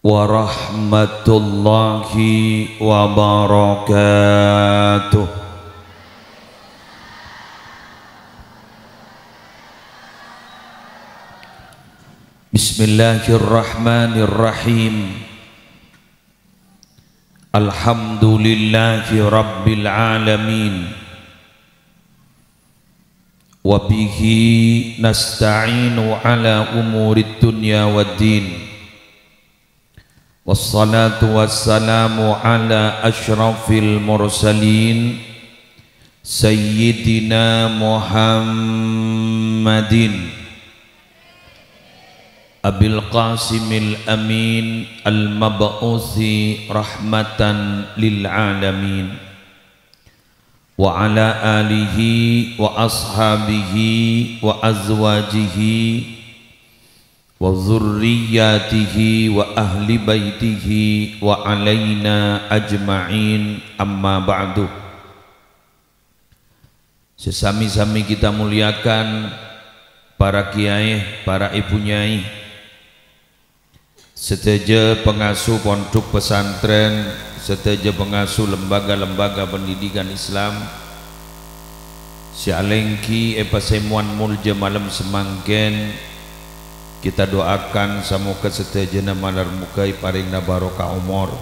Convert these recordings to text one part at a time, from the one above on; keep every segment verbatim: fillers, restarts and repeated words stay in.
Warahmatullahi wabarakatuh. Bismillahirrahmanirrahim. Alhamdulillahi rabbil alamin. Wa bihi nasta'inu ala umurid dunya waddin. Wassalatu wassalamu ala asyrafil mursalin, Sayyidina Muhammadin Abil Qasimil Amin al-mab'usi rahmatan lil alamin, wa ala alihi wa ashabihi wa azwajihi wa dzurriyyatihi wa ahli baitihi wa alaina ajma'in, amma ba'du. Sè sami-sami kita muliakan, para kiai, para ibu nyai, sadhâjâ pangasuh pondhuk pesantren, sadhâjâ pangasuh lembaga-lembaga pendidikan Islam, sè alèngghi è pasemowan molja malem samangkèn, kita doakan samoga sadhâjâna malar moghâ èparèngana barokah omor.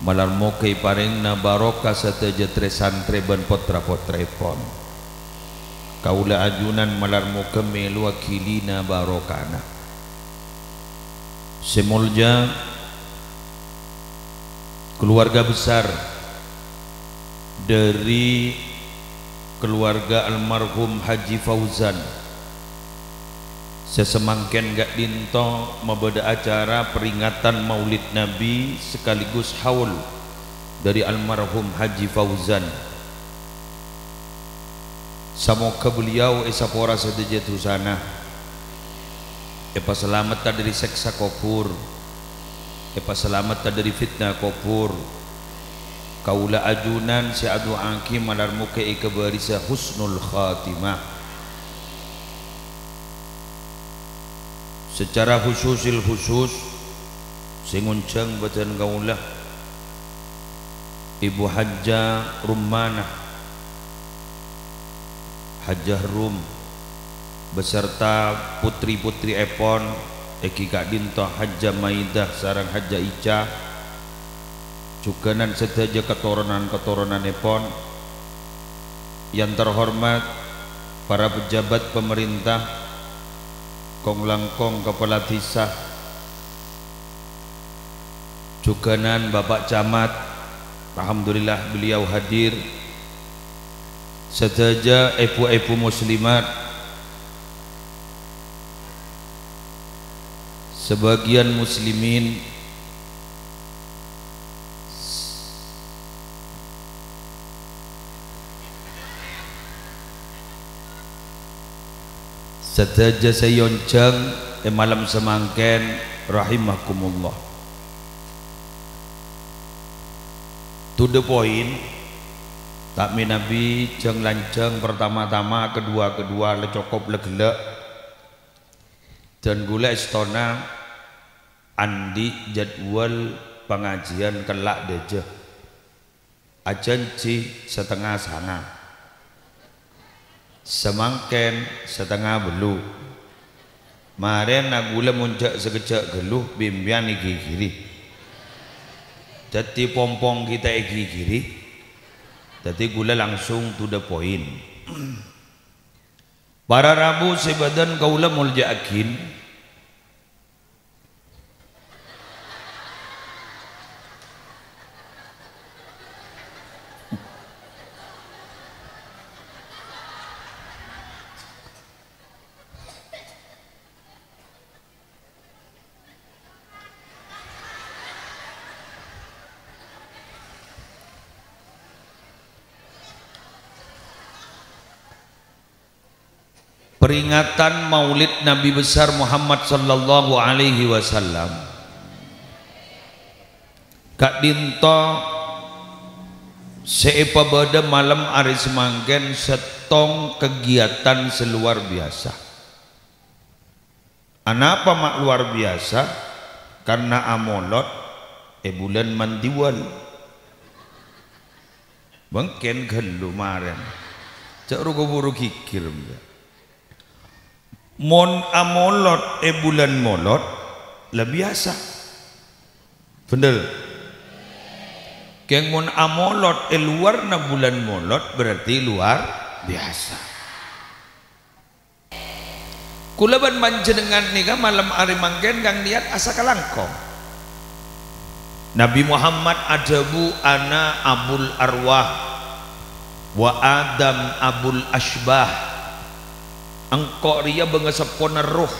Malar moghâ èparèngana barokah sadhâjâ trè-santrè bân potra-potrèpon. Kaulâ ajunan malar moghâ mèlowa ghilina barokahna. Sè molja, keluarga besar dari keluarga almarhum Haji Fauzan, sè samangkèn ka'dinto mabâdâ acara peringatan Maulid Nabi sekaligus haul dari almarhum Haji Fauzan. Samoghâ beliau èsapora sadhâjâ dusana, èpasalametta dâri sèksa kobhur, èpasalametta dâri fitnah kobhur. Kaulâ ajunan sè adu'aaghi malar moghâ èkabârisa husnul khatimah. Secara khususil khusus, sè ngonjhâng bâdân kaulâ, Ibu Hajjah Rummanah, Hajjah Rum, beserta putri-putrièpon, èngghi ka'dinto Hajjah Maidah sareng Hajjah Ica, jhughânan sadhâjâ katoronan-katoronanèpon, yang terhormat para pejabat pemerintah, kong-langkong kepala desa, jhughânan Bapak Camat, alhamdulillah beliau hadir, sadhâjâ èbhu-èbhu muslimat, sebagian muslimin, sadhâjâ sè èonjhâng è malem samangkèn, rahimakumullah. To the point, ta' mènabi jhâng-lanjhâng, pertama-tama, kedua-kedua, la cokop la ghellâ'. Dân kaulâ èstona andi' jadwal pangajiân kella' dâjâ. Ajhânjhi satengnga sanga. Samangkèn satengnga bellu'. Marèna kaulâ mon jhâ' sakejjhâ' ghâllu, bi' empèyan èghighiri. Dhâddhi pong-pong kita èghighiri. Dhâddhi kaulâ langsung to the point. Para rabu sè bâdân kaulâ molja'aghin, peringatan Maulid Nabi Besar Muhammad sallallahu alaihi wasallam, ka'dinto sè èpabâdâ malem arè samangkèn sèttong kegiatan sè luar biasa. Anapa ma' luar biasa? Karna amolot è bulân Mandiwal. Mangkèn ghâllu marèn. Jhâ' ru-koburu ghighir, Mbak. Mon amolot è bulân Molot, la biyasa. Bhender? Kèng mon amolot è luwarna bulân Molot, berarti luar biyasa. Kaulâ bân panjhennengngan nèka malem arè mangkèn kang niyat asakalangkong. Nabbhi Muhammad adhâbu, "Ana abul arwah, wa Adam abul asybah." Engko' rèya bângaseppona erroh.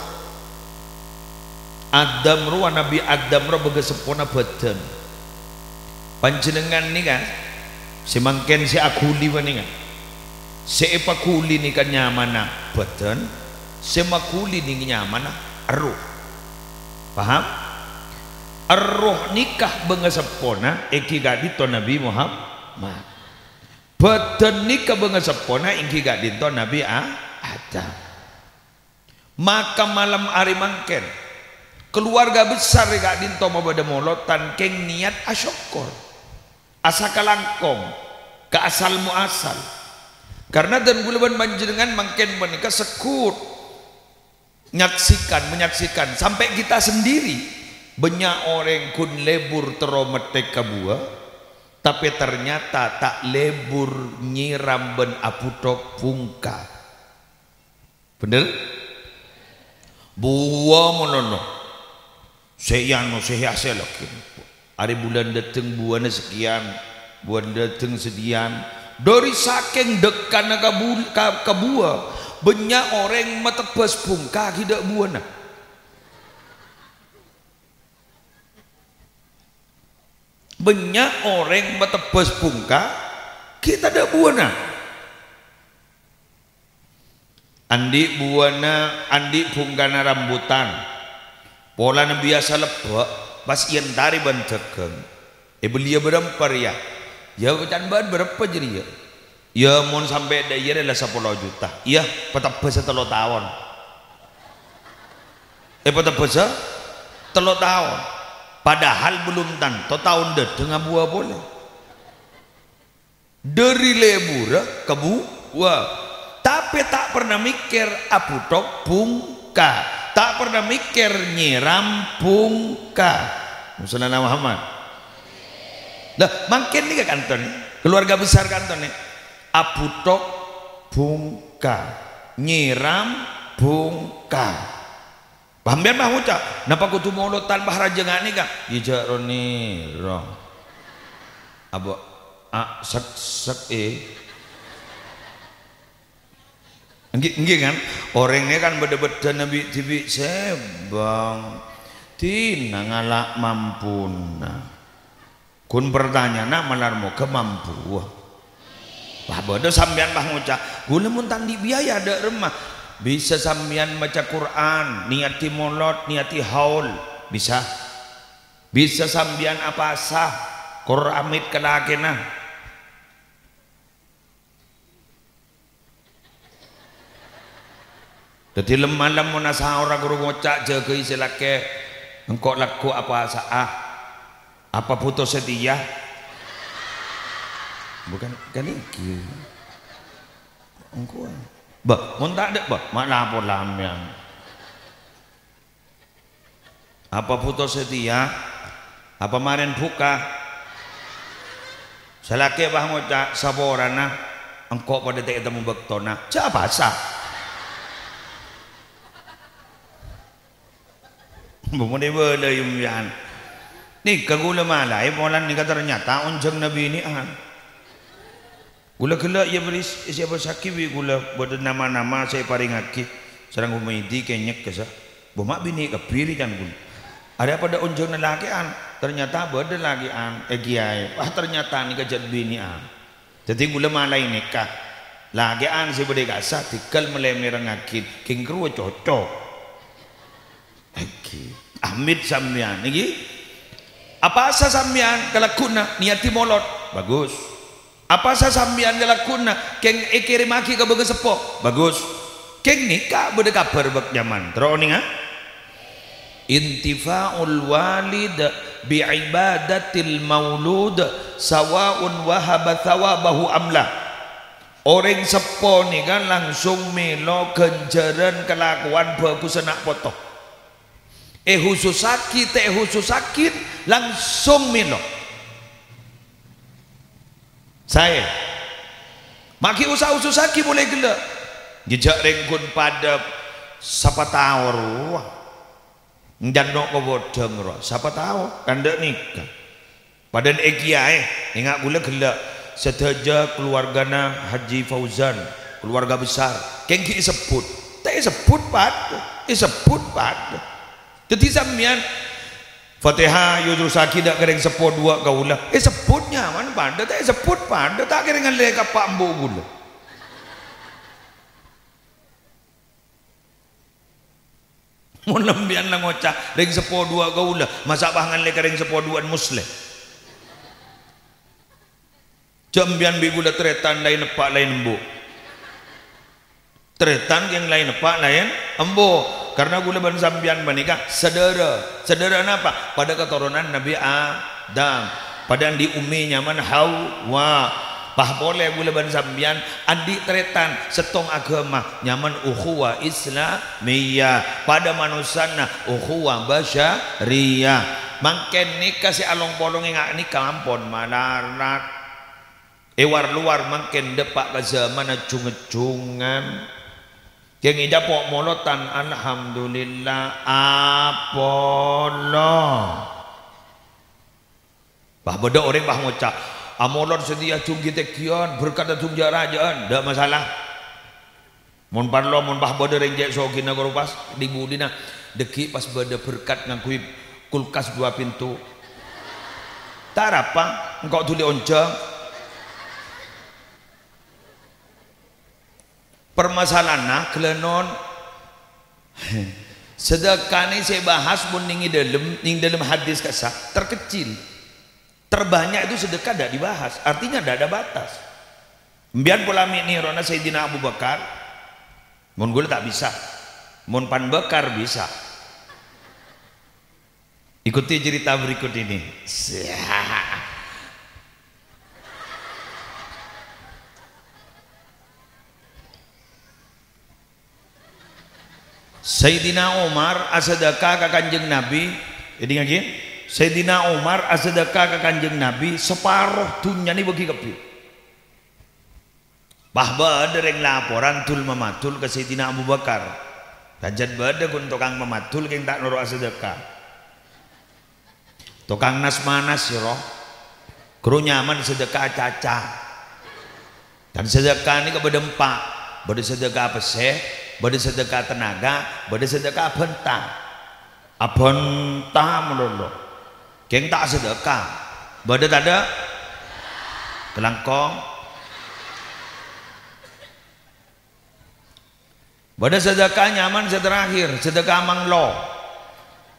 Adam rowa, Nabbhi Adam rowa bângaseppona bhâdhân. Panjhennengngan nèka, sè mangkèn sè aghuli panèka. Sè èpaghuli nèka nyamana bhâdhân, sè maghuli nèka nyamana erroh. Paham? Erroh nèka bângaseppona èngghi ka'dinto Nabbhi Muhammad. Bhâdhân nèka bângaseppona èngghi ka'dinto Nabbhi A-, Adam. Maka malem arè mangkèn, kaluwarga besar è ka'dinto mabâdâ molodhân kèng niyat asokkor, asakalangkong, ka asal muasal. Karna dân kaulâ bân panjhennengngan mangkèn panèka segghut nyaksikan, menyaksikan, sampai kita sendiri, bânnya' orèng ghun lebur terro metthèk ka buwâ, tapè ternyata ta' lebur nyèram bân abhuthok bhungka. Bhender? Buwâ molono. Sè èano, sè èasèllaghi. Arè bulân dâteng buwâna sakèyan, bulân dâteng sakèyan. Dâri sakèng dâkkana ka bul-, ka, ka buwâ, bânnya' orèng matebbhâs bhungka ghi' dâ' buwâna. Bânnya' orèng matebbhâs bhungka ghi' tadâ' buwâna. Andi' buwâna, andi' bhungkana rambutan. Polana biyasa lebbâ', pas èentarè bân dhâghâng. Èbelliyâ bârâmpa rèya? Yâ, can bâ'ân bârâmpa jârèya? Yâ, mon sampè' dâ' iyâ rè la sapolo juta. Iyâ, patebbhâsa tello taon. Èpatebbhâsa tello taon. Padahal belum tanto taon dâteng abuwâ polè. Dâri lebbhurrâ ka buwâ. Tapè ta' pernah mèkkèr abhuthok bhungka. Ta' pernah mèkkèr nyèram bhungka. Sallallahu Muhammad. Lah, mangkèn nèka kanto nè, kaluwarga besar kanto nè. Abhuthok bhungka. Nyèram bhungka. Sampèyan, Bah, ngoca', "Napa kodhu molodhân, Bah, rajâ nga' nèka?" Yâ, jhâ' ro-nèro. Abo, a, sek-, sek-, e. Èngghi, èngghi, kan? Orèng nèka kan bâdâ-bâdâna bi'-, dhibi' sèbâng. Dinah ngala' mampuna. Ghun partanya'anna malar moghâ mampuwâ. Wah, bâdâ sampèyan, Bah, ngoca', "Ghulâ mon ta' andi' biaya dâ' remma." Bisa sampèyan maca Qur'an, niyadi molod, niyadi haul. Bisa. Bisa sampèyan apasa, kor amit ka lakèna. Dhâddhi lem-, malem mon asaorra ghuru ngoca', "Jâgâi sè lakè', engko' lagghu' apasa'a. Apa buto satèya?" Bukan, kan èngghi. Engko'. Bâh, mon ta' dâ', bâh, ma' lapor lamèyan. Apa buto satèya? Apa marèn bhuka? Sè lakè' pas ngoca', "Saporana, engko' padâ ta' ètemmo bâktona." Jhâ' apasa. Mon èbâlâi sampèyan. Nèka ghulâ malaè polana nèka ternyata onjhângnga binè'an. Ghulâ ghellâ' iyâ bâris, sè èbâsaghi bi' ghulâ bâdâ nama-nama sè èparèngaghi sareng Humaidi kènyek kassa'. Bâh, ma' binè' kabbhi rè can ghulâ. Arèya padâ onjhângnga lakè'an, ternyata bâdâ lakè'an, è, kiyaè. Wah, ternyata nèka jhât binè'an. Dhâddhi ghulâ malaè nèka. Lakè'an sè bâdâ è kassa' dhigghâl malè mèrengngaghi, kèng rowa cocok. Èngghi. Amit sampèyan, èngghi. Apasa sampèyan kalagghu'na niyadi molod? Bagus. Apasa sampèyan kalagghu'na kèng èkèrèmmaghi ka bângaseppo? Bagus. Kèng nèka bâdâ kabhâr bâk nyaman. Terro onènga? Intifa'ul walid bi ibadatil maulud, sawa'un wahaba thawabahu am la. Orèng seppo nèka langsung mèlo ghânjhârân kalakowan bhâghussa na' poto. Èhusussaghi ta' èhusussaghi, langsung mèlo. Saè. Ma' ghi' usa usussaghi polè ghellâ'. Jhâ' rèng ghun padâ sapa tao rowa. Ènjâ' no' kabhudhâng rowa. Sapa tao, kan dâ' nèka. Padâna è kiyaè, enga' ghulâ ghellâ'. Sadhâjâ kaluwargana Haji Fauzan, kaluwarga besar. Kèng ghi' èsebbhut. Ta' èsebbhut padâ. Èsebbhut padâ. Dhâddhi sampèyan Fatèha èusussaghi dâ' ka rèng seppo duwâ' kaulâ. Èsebbhut nyamana padâ, ta' èsebbhut padâ, ta' kèra ngallè ka eppa' embu' ghulâ. Mon sampèyan la ngoca', "Rèng seppo duwâ' kaulâ," masa' pas ngallè ka rèng seppo duwâ'ân Muslèh? Jhâ' sampèyan bi' ghulâ tarètan laèn eppa' laèn embu'. Tarètan kèng laèn eppa' laèn embu'. Karna ghulâ bân sampèyan panèka sadhârâ. Sadhârâ napa? Padâ katoronan Nabbhi Adam. Padâ andi' ummè nyamana Hawa. Pas polè ghulâ bân sampèyan andi' tarètan sèttong aghâma nyamana ukhuwah Islamiyah. Padâ manossana ukhuwah basyariyah. Mangkèn nèka sè along-polong enga' nèka ampon malarat. È war-lowar mangkèn dâpa' ka jhâmanna jung-ngejjhungan. Kèng ècapo' molotan, alhamdulillah, apolong. Pas bâdâ orèng pas ngoca', "Amolot sadhâjâ jung ghi' tènggiyân, berkat jung jâ'-rajâ'ân, ta' masalah." Mon parlo, mon pas bâdâ rèng cè' sogina karo pas, dhi-budina, dâgghi' pas bâdâ berkat ngangghuy kulkas dua pintu. Ta' arapa, engko' dhuli onjhâng. Permasalahanna, ghellâ' non, sedekah nè sè bahas mon nèng è dâlem, nèng dâlem hadis ka'issa', terkecil. Terbanyak itu sedekah tidak dibahas, artinya tidak ada batas. Sampèyan pola mè' nèrona Sayyidina Abu Bakar, mon ghulâ ta' bisa, mon Pan Bakar bisa. Ikuti cerita berikut ini. Sayyidina Umar asadhâka ka Kanjeng Nabi, èdingngaghi, Sayyidina Umar asadhâka ka Kanjeng Nabi saparo dhunnyana èbâghi kabbhi. Pas bâdâ rèng laporan dul-mamadul ka Sayyidina Abu Bakar. Pajhât bâdâ ghun tokang mamadul kèng ta' noro' asadhâka. Tokang nas-manas, yâ, roh. Ghuru nyamana sadhâka acaca. Kan sadhâka nèka bâdâ empa'. Bâdâ sadhâka pèssè, bâdâ sadhâka tenaga, bâdâ sadhâka abhânta. Abhânta malolo. Kèng ta' sadhâka. Bâdâ tadâ'? Kalangkong. Bâdâ sadhâka nyamana sè terakhir, sadhâka manglo.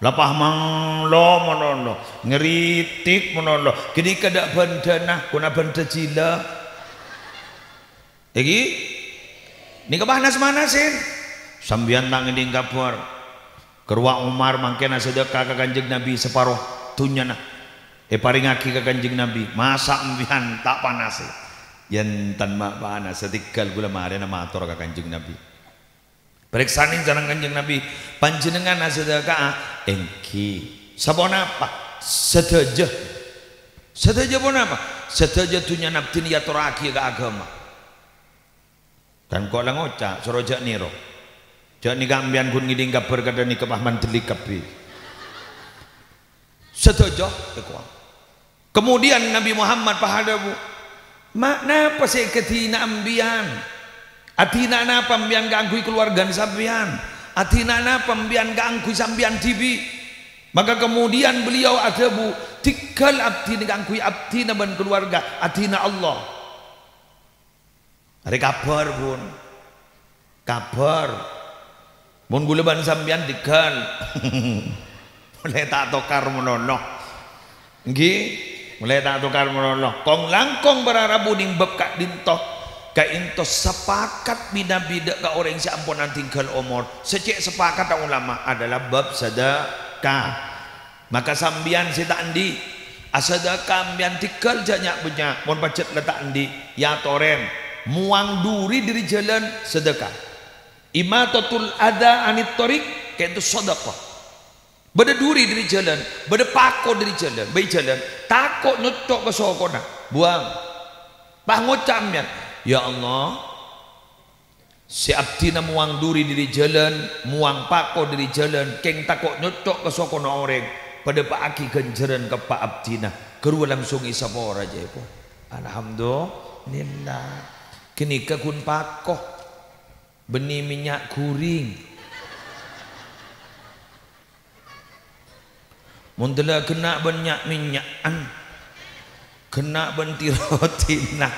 La pas manglo malolo, ngritik malolo. Ghânèka dâ' bhândhâna, ghuna bhândhâ jhilâ. Èngghi? Nèka pas nas-manasè. Sampèyan ta' ngèdhing kabhâr. Ghâruwa Umar mangkèn asadhâka ka Kanjeng Nabi saparo dhunnyana. Èparèngngaghi ka Kanjeng Nabi. Masa' sampèyan ta' panasè? Yâ enten ma' panasè, tèngghâl ghulâ marèna mator ka Kanjeng Nabi. Parèksanè sareng Kanjeng Nabi, "Panjhennengngan asadhâka'a?" "Èngghi." "Saponapa?" "Sadhâjâ." "Sadhâjâ ponapa?" "Sadhâjâ dhunnyana abdhina èyatorraghiyâ ka aghâma." Kan engko' la ngoca', soro jhâ' nèro. Jhâ' nèka sampèyan ghun ngèdhing kabhâr kadhâ' nèka pas mandhâli kabbhi. Sadhâjâ, èkowa. Kemudian Nabi Muhammad pas adhâbu, "Ma' napa sè èkadhina' sampèyan? Adhina' napa sampèyan kaangghuy kalowarghâna sampèyan? Adhina' napa sampèyan kaangghuy sampèyan dhibi'?" Maka kemudian beliau adhâbu, "Tèngghâl abdhina kaangghuy abdhina bân kalowarghâ, adhina' Allah." Arè kabhâr, pon. Kabhâr. Mon ghulâ bân sampèyan tèngghâl. Molaè ta' tokar malolo. Èngghi? Molaè ta' tokar malolo. Kong-langkong para rabu nèng bab ka'dinto. Ka'dinto sapakat bina-bidhâ ka orèng sè ampon atèngghâl omor. Sè cè' sapakata ulama adalah bab sada-, Ka. Maka sampèyan sè ta' andi', asadhâka sampèyan tèghâl jhâ' nya'-bânnya', mon pajhât la ta' andi', èyatorè. Mowang dhuri dhâri jhâlân, sadhâka. Imatatul adza anit thoriq, ka'dinto sadhâka. Bâdâ dhuri dhâri jhâlân, bâdâ pako dhâri jhâlân, bâi jhâlân, tako' nyocco' ka sokona, buwâng. Pas ngoca' sampèyan, "Ya Allah, sè abdhina mowang dhuri dhâri jhâlân, mowang pako dhâri jhâlân, kèng tako' nyocco' ka sokona orèng, padâpa'aghi ghânjhârân ka eppa' abdhina." Ghâruwa langsung èsapora, jhâ' èpon. Alhamdulillah. Ghânèka ghun pako. Bânnè mènnya' ghuring. Mon dâlâ ghenna' bân nya'-mènnya'an, ghenna' bân ti-rotina,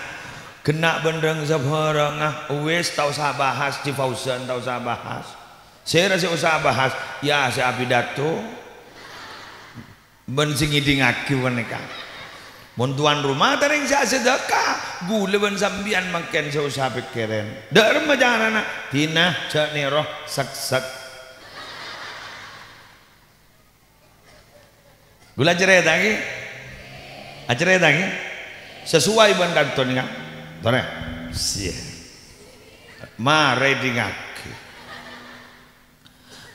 ghenna' bân rèng sabhârângnga, wis ta' osa bahas, Haji Fauzan ta' osa bahas. Sèra sè osa bahas, ya sè apidato bân sè ngèdingngaghi panèka. Mon towan roma ta' rèng sè asadhâka, ghulâ bân sampèyan mangkèn sè osa pèkkèrè. Dâ' remma carana, dinah jhâ' nèro sèksèk. Ghulâ acarèta'aghi? Acarèta'aghi? Sasowai bân kanto nèka. Torè. Siya. Marè èdingngaghi.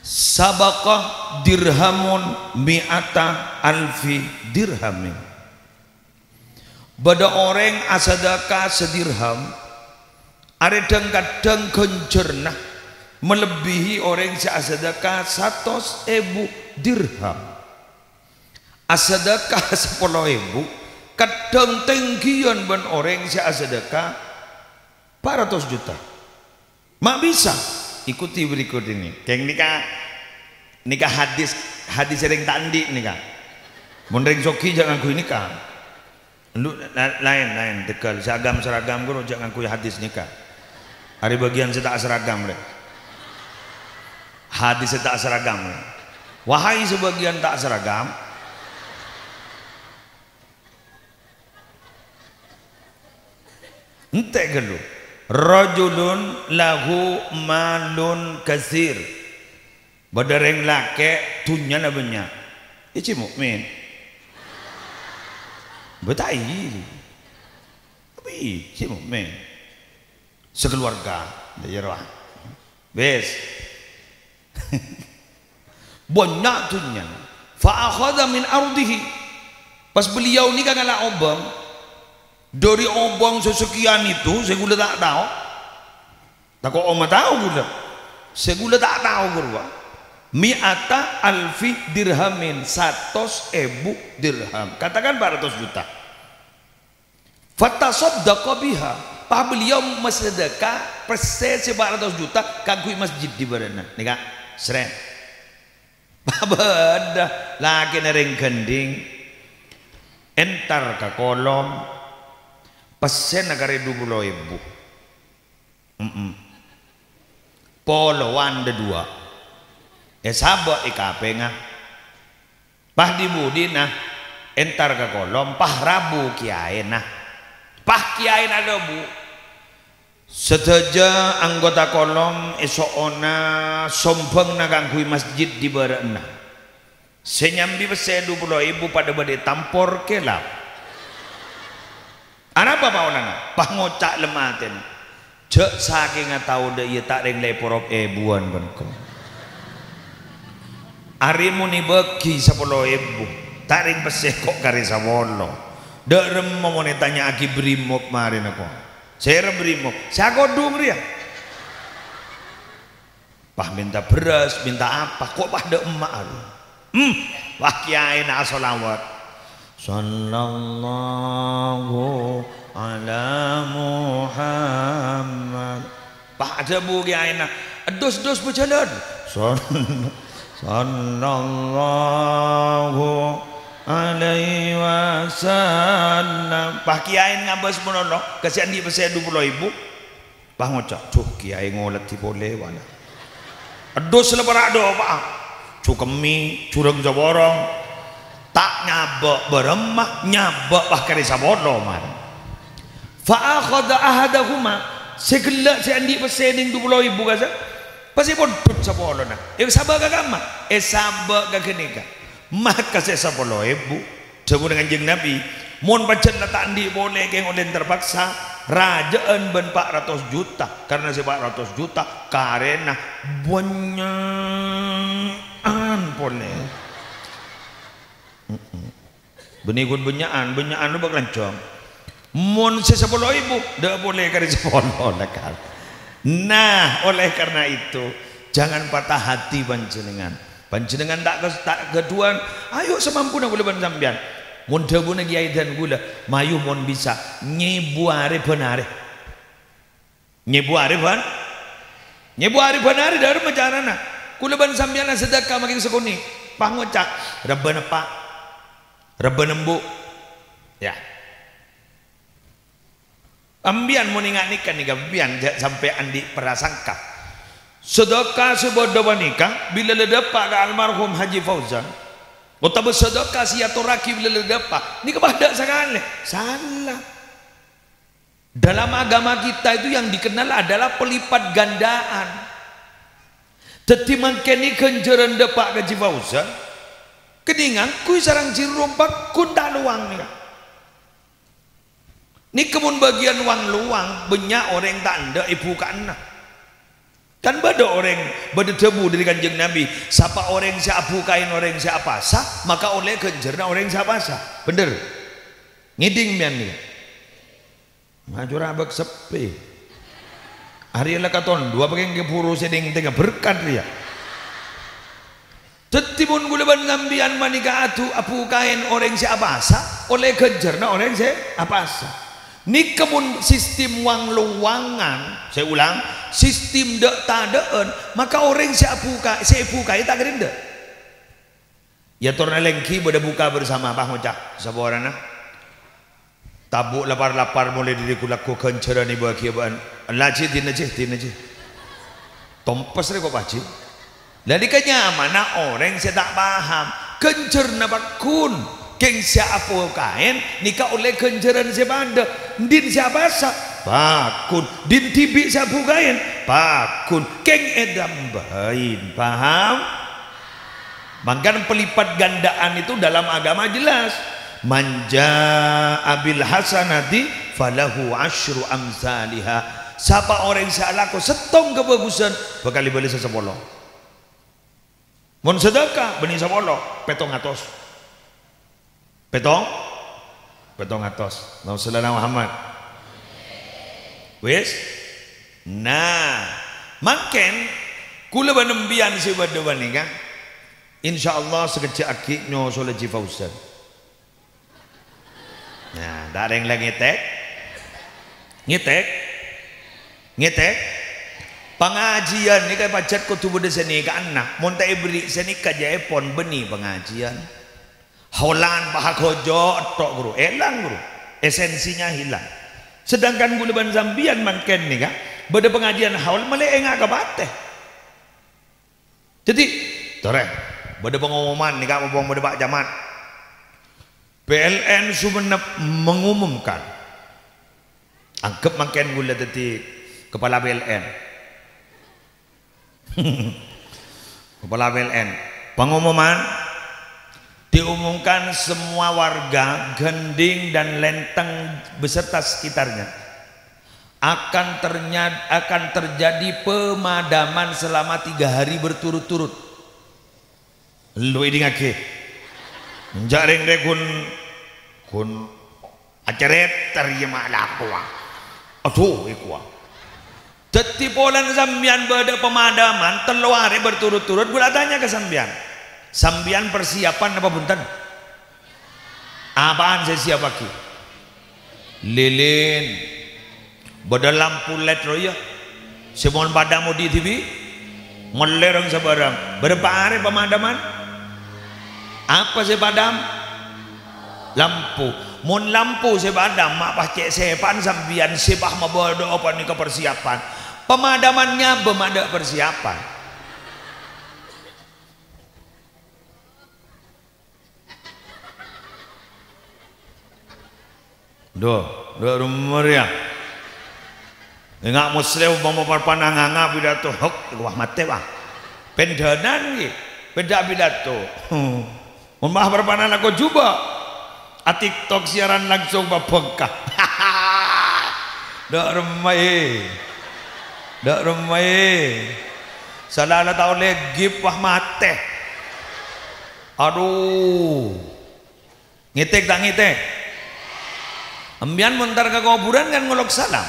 Sabaqa dirhamun mi'ata alfi dirhamin. Bâdâ orèng asadhâka sadirham, arè dhâng-kadhâng ghânjhârânna malebbihi orèng sè asadhâka satos èbu dirham. Asadhâka sapolo èbu, kadhâng tèngghiyân bân orèng sè asadhâka pa' ratos juta. Ma' bisa? Ikuti berikut ini. Kèng nèka, nèka hadis, hadis sè rèng ta' andi' nèka. Mon rèng soghi jhâ' ngangghuy nèka. Lu-, la-, laèn, laèn, tèghâl. Sè agam-saragam ghuru jhâ' ngangghuy hadis nèka. Arè bâgiyân sè ta' saragam, rè. Hadis sè ta' saragam, rè. Wahai sebagian tak seragam. Entè' ghâllu. Rajulun lahu malun katsir. Bâdâ rèng lakè' dhunnyana bânnya'. Iyâ cè' mukmin. Bâ' ta' iyâ. Tapi iyâ cè' mukmin. Sakeluarga. Iyâ rowa. Wis. Bânnya' dhunnyana. Fa akhadha min ardhihi. Pas beliau nèka ngala' obâng, dâri obâng sè sakèyan itu, sè ghulâ ta' tao. Tako' omma tao ghulâ. Sè ghulâ ta' tao ghâruwa. Mi'ata alfi dirhamin, satos èbu dirham. Katakan empat ratus juta. Fatasaddaqa biha, pas beliau masadhâka pèssè sè empat ratus juta kaangghuy masjid è bârâ'na. Nèka, srè. Bâdâ lakèna rèng ghândhing, entar ka kolom, pèssèna karè du polo èbu. Mm-mm. Polowan dâduwâ'. Èsabâ' è kapèngnga. Pas dhi-budhina entar ka kolom, pas rabu kèyaèna. Pas kèyaèna adhâbu, "Sadhâjâ anggota kolom èso'ona sombhângnga kaangghuy masjid è bârâ'na." Sè nyambi pèssè du polo èbu padâ bâdâ è tampor kèlap. Anapa paolana? Pas ngoca' lem atèna, "Jhâ' sakènga tao dâ' iyâ ta' rèng lèporop èbuwân bân ko. Arè mon èbâgi sapolo èbu, ta' rèng pèssè ko' karè sapolo. Dâ' remma mon ètanya'aghi brimob marèna ko'." Sèra brimob? Sè akodhung rèya. Pas mènta bherrâs, mènta apa, ko' pas dâ' emma' arè. Hmm, wah, kèyaèna asholawat. "Sallallahu ala Muhammad." Pas adhâbu kèyaèna, "Èddos-èddos bhâjhâlân." Sal-, "Sallallahu alaihi wasallam." Pas kèyaèna ngabâs malolo, ka sè andi' pèssè du polo èbu. Pas ngoca', "Duh, kèyaè ngoleddhi polè, wala." Èddos la para' dâpa'a. Jhu kemmè, jhurâng saporong. Ta' nyabâ' bârâmma, nyabâ' pas karè sapolo, marè. Fa akhadha ahadahuma, sè ghellâ' sè andi' pèssè nèng du polo èbu kasa. Pas èpondhut sapolona. Èsabâ' ka kamma? Èsabâ' ka ghânèka. Maka sè sapolo èbu. Dhâbuna Kanjeng Nabi, "Mon pajhât la ta' andi' polè kèng ollè terpaksa, rajâ'ân bân pa' ratos juta, karna sè pa' ratos juta karèna bânnya'an polè." Mm-mm. Bânnè ghun bânnya'an, bânnya'an lo bâk lanjhâng. Mon sè sapolo èbu, dâ' polè karè sapolo la kan. Nah, oleh karena itu, jangan patah hati panjhennengngan. Panjhennengngan ta' kes-, ta' ghâdhuwân, ayo samampuna kaulâ bân sampèyan. Mon dhâbuna Kèyaè dân kaulâ, mayu mon bisa, nyèbu arè bân arè. Nyèbu arè bân, nyèbu arè bân arè dâ'remma carana. Kaulâ bân sampèyan asadâka makè sakonè', pangoca', rebbhâna eppa', rebbhâna embu'. Ya. Sampèyan mon enga' nèka, nèka sampèyan jhâ' sampè' andi' prasangka. Sedekah sè bâdâ panèka bilâ la dâpa' ka almarhum Haji Fauzan, otabâ sedekah sè èatorraghi bilâ la dâpa', nèka padâ sakalè. Sala. Dalam agama kita itu yang dikenal adalah pelipat gandaan. Dhâddhi mangkèn ghânjhârân dâpa' ka Haji Fauzan, kènè' ngangghuy sareng jhârung pagghun ta' lowang nèka. Nèka mon bâgiyân wang-lowang, bânnya' orèng ta' endâ' èbhuka'ana. Kan bâdâ orèng, bâdâ dhâbu dâri Kanjeng Nabi, "Sapa orèng sè abhukaèn orèng sè apasa, maka ollè ghânjhârânna orèng sè apasa." Bhender? Ngèdhing mèyan nèka. Majhur abâk seppè. Arèya la katon duwâ' pakèng kèbhuru sè dhing-tèngnga berkat rèya. Dhâddhi, mon kaulâ bân sampèyan panèka adu-, abhukaèn orèng sè apasa, ollè ghânjhârânna orèng sè apasa. Nèka mon sistem wang-lowangan, saya ulang, sistem dâ'-tadâ'ân, maka orèng sè abhuka-, sè èbhukaè ta' kèra endâ'. Èyatorra lèngghi bâdâ buka bersama, pangoca' saporana. Tabu' lapar-lapar molaè dâri ghu-lagghu ghânjhârân èbâghiyâ bân. Ella, Ji, dinna, Ji, dinna, Ji. Tompes rè ko', Pak Ji. Lah, nèka nyamana orèng sè ta' paham. Ghânjhârânna pagghun. Kèng sè abhukaèn nèka ollè ghânjhârân sè padâ. Dhin sè apasa? Pagghun. Dhin dhibi' sè abhukaèn? Pagghun. Kèng ètambâi. Paham? Mangkana pelipat gandaan itu dalam agama jelas. "Man jaa bil hasanati falahu asyru amsaliha." Sapa orèng sè alako sèttong kabhâghusân, bhâkal èbâlâsâ sapolo. Mon sadâka, bânnè sapolo, pèttong atos. Pèttong? Pèttong atos. Allahumma shalli ala Muhammad. Wis? Nah, mangkèn kaulâ bân sampèyan sè bâdâ panèka, insyaallah sakejjhâ' aghi' nyosola Ji Fauzan. Nah, ta' rèng la ngètèk. Ngètèk. Ngètèk. Pangajiyân nèka pajhât kodhu bâdâ sanèka'anna. Mon ta' èberri' sanèka jâ' èpon bânnè pangajiyân. Haulan paha ghojo' ètto', Guru. Èlang, Guru. Esensinya hilang. Sedangkan kaulâ bân sampèyan mangkèn nèka, bâdâ pangajiyân haul malè enga' ka patè. Dhâddhi, torè, bâdâ pengumuman nèka, mumpung bâdâ Pak Camat. P L N Sumenep mengumumkan. Anggep mangkèn kaulâ dhâddhi kepala P L N. Kepala P L N. Pengumuman, diumumkan semua warga Gending dan Lenteng beserta sekitarnya akan ternya-, akan terjadi pemadaman selama tiga hari berturut-turut. Lo èdingngaghi. Enjâ' rèng rè ghun, ghun acarèta rèya ma' lakowa. Adhu, èkowa. Dhâddhi polana sampèyan bâdâ pemadaman tello arè berturut-turut, kaulâ atanya ka sampèyan. Sampèyan persiapan apa bhunten? Apaan sè èsiappaghi? Lilin. Bâdâ lampu led rowa, iyâ. Sè mon padam odi' dhibi', mellèr rèng sabârâng. Bârâmpa arè pemadaman? Apa sè padam? Lampu. Mon lampu sè padam, ma' pas cè' sèpa'an sampèyan sè pas mabâdâ'â panèka persiapan. Pemadaman nyabâ ma' tadâ' persiapan. Dhu, dhu, rumor ya. Enga' Muslim umpama parpana nganga pidato, hok, wah matè, wah. Pendhanan, ghi. Bhidhâ pidato. Mon ma' parpana lako jhubâ'. A-TikTok siaran langsung pabengka. Dâ' remma, è. Dâ' remma, è. Sala la tao legib, wah matè. Adu. Ngètèk ta' ngètèk? Empèyan mon entar ka kobhurân kan ngolok salam.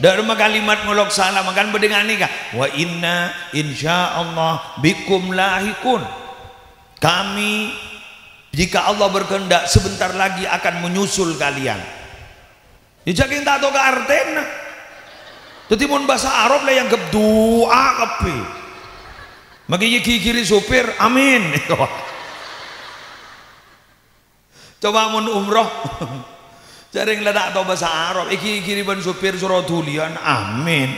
Dâ' remma kalimat ngolok salam kan bâdâ nganèka, "Wa inna insyaallah bikum lahiqun." Kami, jika Allah berkehendak, sebentar lagi akan menyusul kalian. Yâ, jhâ' kèng ta' tao ka artèna. Dhâddhi, mon bhâsa Arab la èangghep du'a kabbhi. Maghi èghighiri sopir, "Amin." Coba mon umroh, jhâ' rèng la ta' tao bhâsa Arab, èghighiri bân sopir soro dhuliyân, "Amin."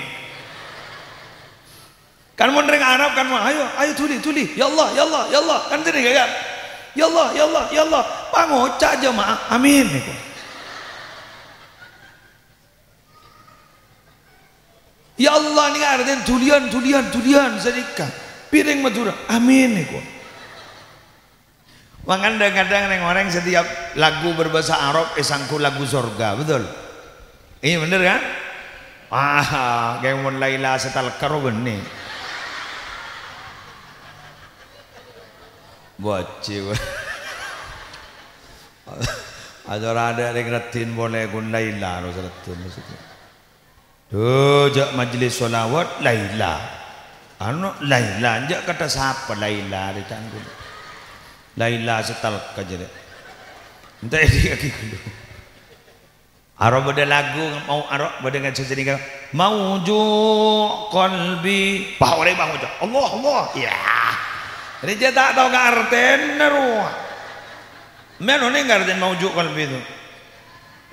Kan mon rèng Arab kan, "Ayo, ayo dhuli, dhuli. Ya Allah, ya Allah, ya Allah." Kan jârèya kan? "Ya Allah, ya Allah, ya Allah." Pangoca' jamaah, "Amin." Nèko. "Ya Allah" nèka artèna dhuliyân, dhuliyân, dhuliyân sanèka. Pirèng Madhurâ, "Amin." Nèko. Mangkana dhâng-kadhâng rèng-orèng setiap lagu berbahasa Arab èsangghu lagu sorga, betul? Iyâ, bener kan? Wah, kèng mon Laila Setalka ro bânnè. Bocil. Acara adâ' rèng raddhin polè ghun Laila ro saraddhin maksudnya. Dhu, jhâ' majelis sholawat, Laila. Anu, Laila, jhâ' kata sapa Laila, dicangkul. Laila Setalka jârèya. Enta' èdhikaghi ghâllu. Aro bâdâ lagu, mau aro bâdâ ngaji jenenga, "Mauju' qalbi." Bah, orèng bah ngoca', "Allah, Allah." Ya. Rèya ta' tao ka artèna, rowa. Mè' onèng ka artèna mauju' qalbi itu.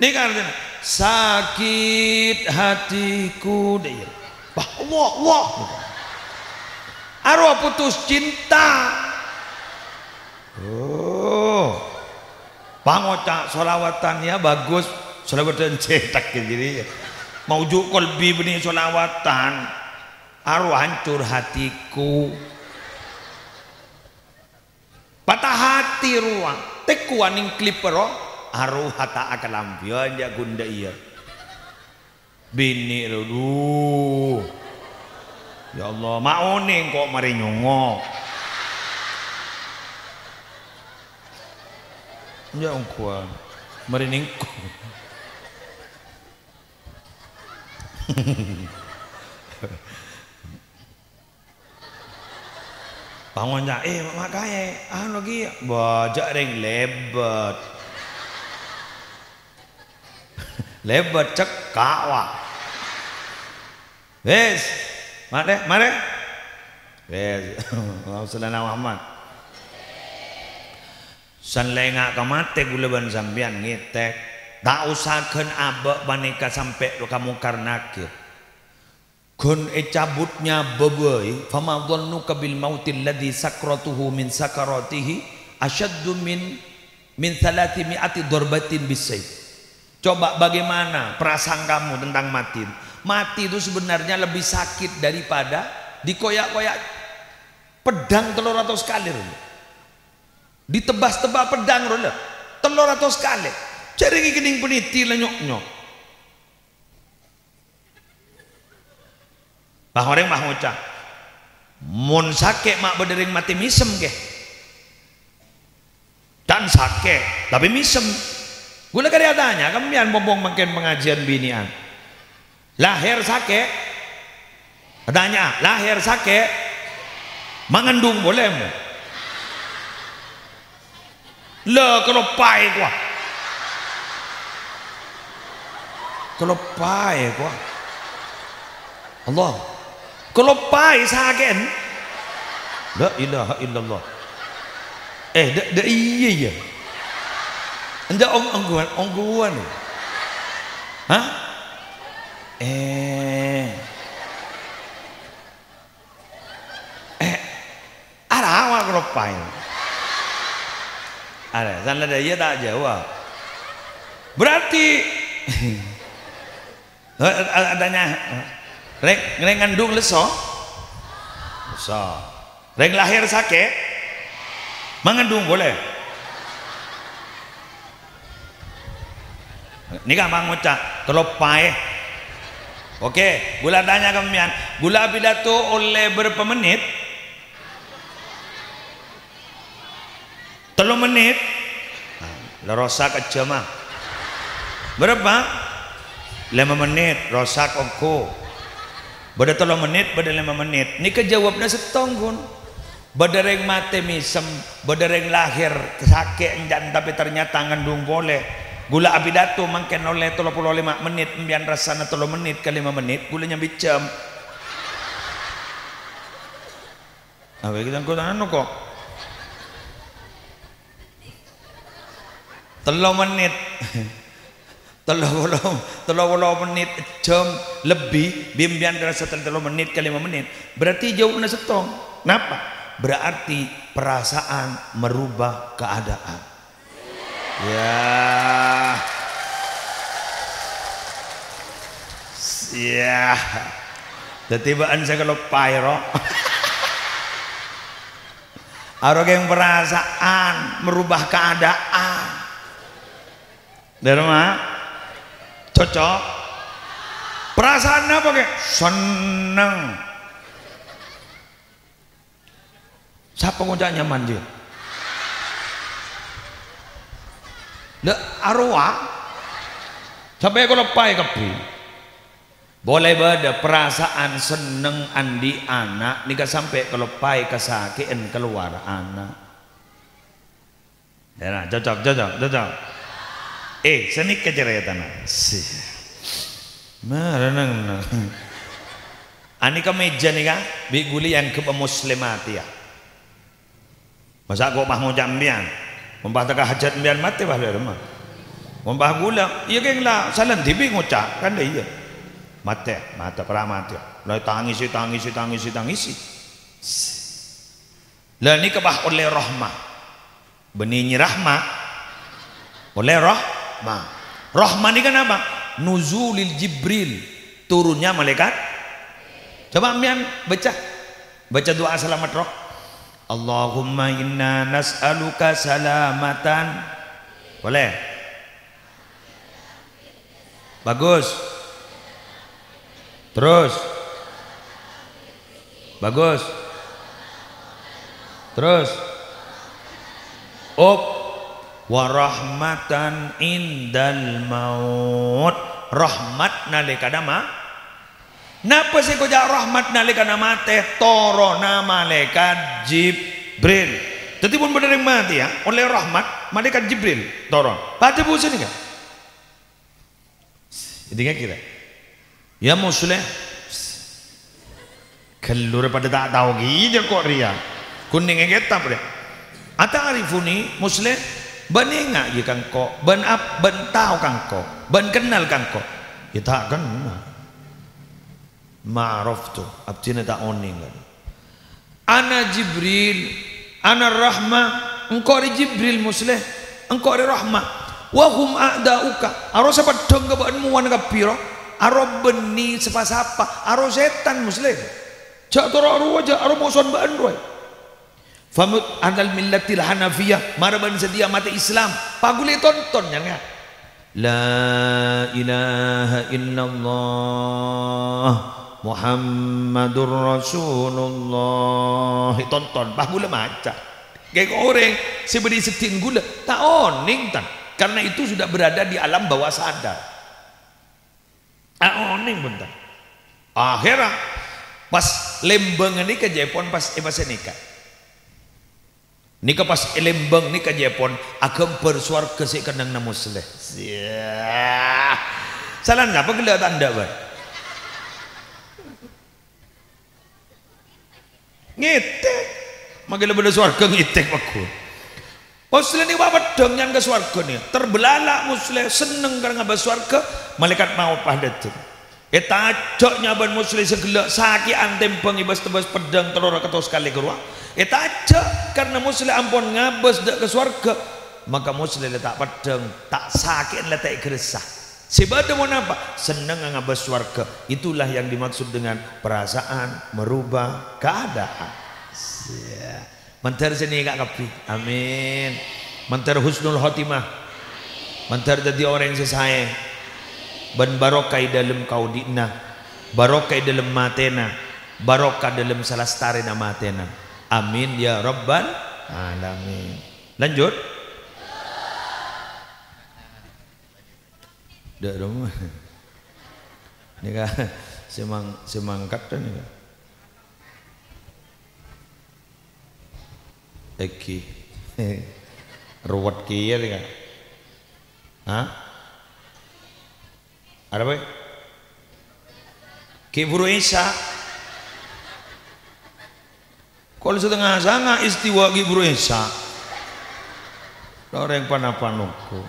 Nèka artèna, "Sakit hatiku," dâ' iyâ. Bah, Allah, Allah. Arowa putus cinta. Oh. Pangoca' sholawatan, ya, bagus. Sholawatan cetak, ya, jadi, ya. Mauju' qalbi bânnè sholawatan. Arowa hancur hatiku. Patah hati rowa, tekkowa nèng klipper ro, arowa ta' akalambhiyân jâ' ghun dâ' iyâ. Binè' ro, dhu. Ya Allah, ma' onèng ko' marè nyongngo'. Jâ' ongghuwân, marè nèngko'. Pangoca', "Eh, ma' kaè, anu ghi, bâjâ' rèng lèbât." Lèbât cekka', wa. Wis, marè, marè. Wis, Allahumma shalli ala Muhammad. San lènga' ka matè ghulâ bân sampèyan ngètèk. Ta' osa ghân abâ' panèka sampè' ka Mungkar Nakir. Ghun ècabut nyabâ bhâi, "Fama dhannuka bil mautil ladzi sakratuhu min sakaratihi asyaddu min, min thalathimi'ati dharbatin bis-saif." Coba bagaimana perasaan kamu tentang mati? Mati itu sebenarnya lebih sakit daripada dikoyak-koyak pedang tello ratos kalè, ro. Ditebas-tebas pedang, ro, la. Tello ratos kalè. Jârèya kènèng panèdhi la nyok-nyok. Bâh orèng bâh ngoca', "Mon sakè' ma' bâdâ rèng matè mèsem, kè." Can sakè', tapè mèsem. Ghulâ karè atanya, ka sampèyan pompong mangkèn pangajiân binè'an. Lahèr sakè'? Atanya, lahèr sakè'? Mangandung polè, mo? La, kaloppaè, kowa. Kaloppaè, kowa. Allah. Kaloppaè sakè'en. La ilaha illallah. Eh, dâ', dâ' iyâ, iyâ. Enjâ' ong-, ongghuwân, ongghuwân. Hah? Eh. Eh, arawa kaloppaè. Arè, sanadâ iyâ ta' jâwâb. Berarti, Eh, eh, eh, tanya. Rèng, rèng ngandung lesso? Lesso. Rèng lahèr sakè'? Mangandung polè? Nèka mangocca', kaloppaè. Oke, ghulâ tanya ka sampèyan, ghulâ apidato ollè bârâmpa mennit? Tello mennit. Nah, la rosak jhâmma. Bârâmpa? Lèma mennit, rosak ongghu. Bâdâ tello mennit, bâdâ lèma mennit. Nèka jâwâbbhâ sèttong, ghun. Bâdâ rèng matè mèsem, bâdâ rèng lahèr sakè' enjân, tapè ternyata ngandung polè. Ghulâ apidato mangkèn ollè tello polo lèma mennit, sampèyan rassana tello mennit ka lèma mennit, ghulâ nyambi jhâm. Apa iki tangkotan anu kok? Tello mennit. Tello polo, tello polo mennit, jhâm lebbi, bi' sampèyan rassa tello mennit ka lèma mennit. Berarti jâwâbbhâ sèttong. Napa? Berarti perasaan merubah keadaan. Ya. Ya. Dhâddhi bâ'na sè kaloppaè, ro. Arokèng perasaan merubah keadaan. Dârma? Cocok? Perasaan apa, Kè? Senneng. Sapa ngoca' nyaman, jiyâ? Lha, arowa? Sampè' kaloppaè kabbhi. Polè bâdâ perasaan senneng andi' ana' nèka sampè' kaloppaè kasakè'an kalowar ana'. Ya, nah, cocok, cocok, cocok. Eh, sanèka carètana. Si. Mara nang, nang. Anèka mèja nèka, bi' ghulâ èangghep muslimat, ya. Masa' kok pas ngoca' sampèyan? Mon pas teka hajat sampèyan matè, pas lè remma. Mon pas ghulâ, iyâ kèng la salèn dhibi' ngoca', kan la iyâ. Matè, matè, pra matè. La tangisi, tangisi, tangisi, tangisi. La nèka pas ollè rahmah. Bânnè nyè rahmah. Ollè rahmah. Rahmah nèka napa? Nuzulil Jibril. Turunnya malaikat. Coba sampèyan baca. Baca doa selamat roh. Allahumma inna nas'aluka salamatan. Boleh. Bagus. Terus. Bagus. Terus. Up. Wa rahmatan indal maut. Rahmat nalèkana ma-, Napa sè èkoca' rahmat nalèkana matè? Toronna Malaikat Jibril. Dhâddhi, mon bâdâ rèng matè, ya, ollè rahmat, Malaikat Jibril toron. Padâ bhâsa nèka. Jadi kira-kira. Ya, Musleh. Ghâllu rè padâ ta' tao kèya kok rèya. Kunèngngè kètab rè. "Ata'rifuni, Musleh? Bâ'na enga' iyâ ka engko'? Bâ'na ap-, bâ'na tao ka engko'? Bâ'na kennal ka engko'?" "Ya ta' kennal." "Ma araftu, abdhina ta' onèng, kan." "Ana Jibril, ana Rahmah, engko' rè Jibril, Musleh, engko' rè Rahmah. Wa hum a'da'uka, aro sè peddhâng ka bâ'na mowana kabbhi, ro. Aro bânnè sapa-sapa, aro sètan, Musleh. Jhâ' toro' rowa, jhâ' aro mosowan bâ'na, rowa. Famut alal millatil hanafiyah, mara bâ'na sadhiyâ matè Islam, paghulâ ètonton, nyan, ya." La ilaha illallah Muhammadur Rasulullah. Tonton, pas ghulâ maca. Kèng orèng sè bâdâ è seddhi'na ghulâ, ta' onèng, tan. Karena itu sudah berada di alam bawah sadar. Ta' onèng, bhunten. Akhèrra, pas lèmbâng nèka jâèpon pas è pasè nèka. Nèka pas è lèmbâng nèka jâèpon aghâmbhâr sowarghâ sè èkennengnga Musleh. Sia. Salan sapa ghellâ' ta' endâ', bân? Ngètèk. Makkè la bâdâ sowarghâ ngètèk pagghun. Musleh nèka peddhâng nyan ka sowarghâ nèka. Terbelalak Musleh, senneng karè ngabâs sowarghâ, malaèkat maot pas dâteng. Ètajhâk nyabân Musleh sè ghellâ' sakè'an tèmbhâng èbâs-tebâs peddhâng tello ratos kalè ghâruwa. Ètajhâk karna Musleh ampon ngabâs dâ' ka sowarghâ. Maka Musleh la ta' peddhâng, ta' sakè'an la ta' èghâressa. Sè bâdâ mon apa? Sennengnga ngabâs sowarghâ. Itulah yang dimaksud dengan perasaan merubah keadaan. Siya. Mandhâr sè nèka kabbhi. Amin. Mandhâr husnul khotimah. Mandhâr dhâddhi orèng sè saè. Bân barokah è dhâlem kaodi'na. Barokah è dhâlem matèna. Barokah dhâlem salastarèna matèna. Amin ya rabbal alamin. Lanjut. Dâ' roma. Nèka sè mang-, sè mangkat nèka. Èngghi. Ruwet kèya nèka. Hah? Arapa? Ghi' buru Isya. Kol satengnga sanga istiwa ghi' buru Isya. Orèng pa-napa nongko.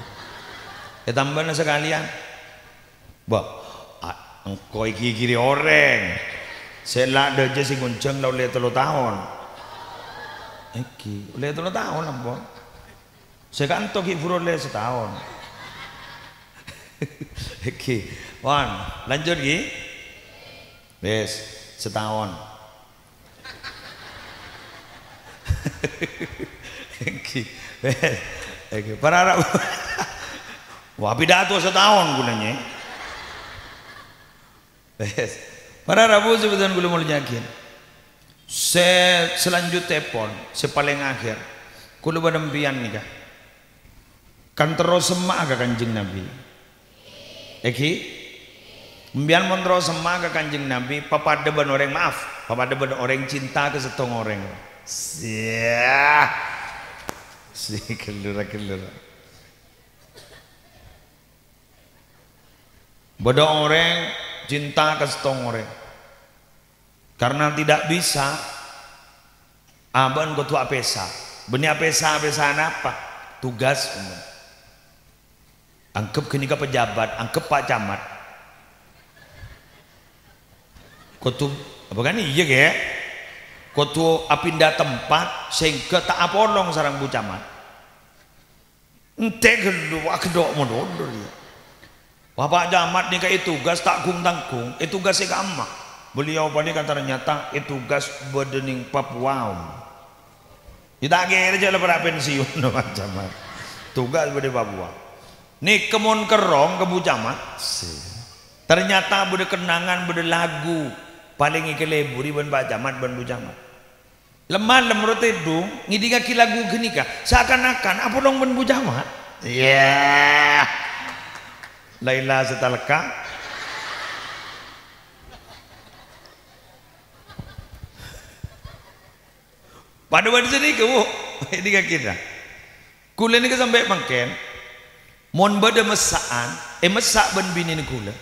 Ètambâna sakalèyan. Bâh, a-, engko' èghighiri orèng. Sè la dhâjâ sè ngonjhâng la ollè tello taon. Èngghi, ollè tello taon ampon. Sè kanto ghi' buru ollè sataon. Èngghi. Wan, lanjut ghi. Wis, sataon. Èngghi. Wis. Èngghi. Para rabu. Wah, pidato sataon ghulâ, nyè. Wis. Para rabu sè bhâdhân kaulâ molja'aghi. Sè salanjutèpon, sè palèng akhèr, kaulâ bân sampèyan nèka kan terro semma'a ka Kanjeng Nabi. Èngghi? Sampèyan mon terro semma'a ka Kanjeng Nabi, papadâ bân orèng, maaf, papadâ bân orèng cinta ka sèttong orèng. Siya. Si gellura-gellura. Bâdâ orèng cinta ka sèttong orèng. Karena tidak bisa, abâ'na kodhu apèsa. Bânnè apèsa, apèsa napa? Tugas. Anggep ghânèka pejabat, anggep Pak Camat. Kodhu, apa kan iyâ, Kè? Kodhu apinda tempat sehingga ta' apolong sareng Bu Camat. Entek ghâllu, agedhok mondhuk, ya. Bapak Camat nèka ètugas ta' gung-tanggung, ètugas è kamma. Beliau panèka ternyata ètugas bâdâ nèng Papua. Ya, ta' kèra jhâ' la para' pensiun, Pak Camat. Tugas bâdâ Papua. Nèka mon kerrong ka Bu Camat, se. Ternyata bâdâ kennangan, bâdâ lagu. Palèng èkaleburi bân Pak Camat, bân Bu Camat. Lem-malem ro tèdung, ngèdingngaghi lagu ghânèka, seakan-akan apolong bân Bu Camat. Iyâ. Laila sè talèka. Padâ bân sè nèka, Bu. Ngèdingngaghi, ta. Kaulâ nèka sampè' mangkèn, mon bâdâ messa'an, èmessa' bân binèna kaulâ.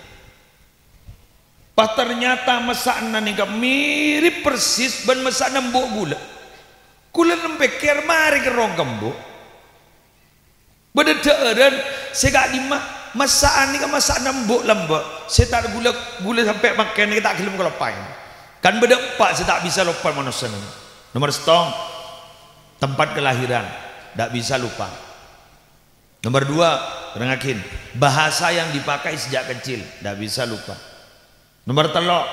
Pas ternyata messa'anna nèka mirip persis bân messa'anna embu' kaulâ. Kaulâ nem pèkkèr marè kerrong ka embu'. Bâdâ dhâ'ârân sè ka'dimma, messa'an nèka messa'anna embu' lambâ', sè ta' kaulâ, kaulâ sampè' mangkèn nèka ta' ghellem kaloppaè. Kan bâdâ empa' sè ta' bisa loppa manossa nèka. Nomor sèttong, tempat kelahiran, ta' bisa lupa. Nomor dua, rengagin, bahasa yang dipakai sejak kecil, ndak bisa lupa. Nomor tello',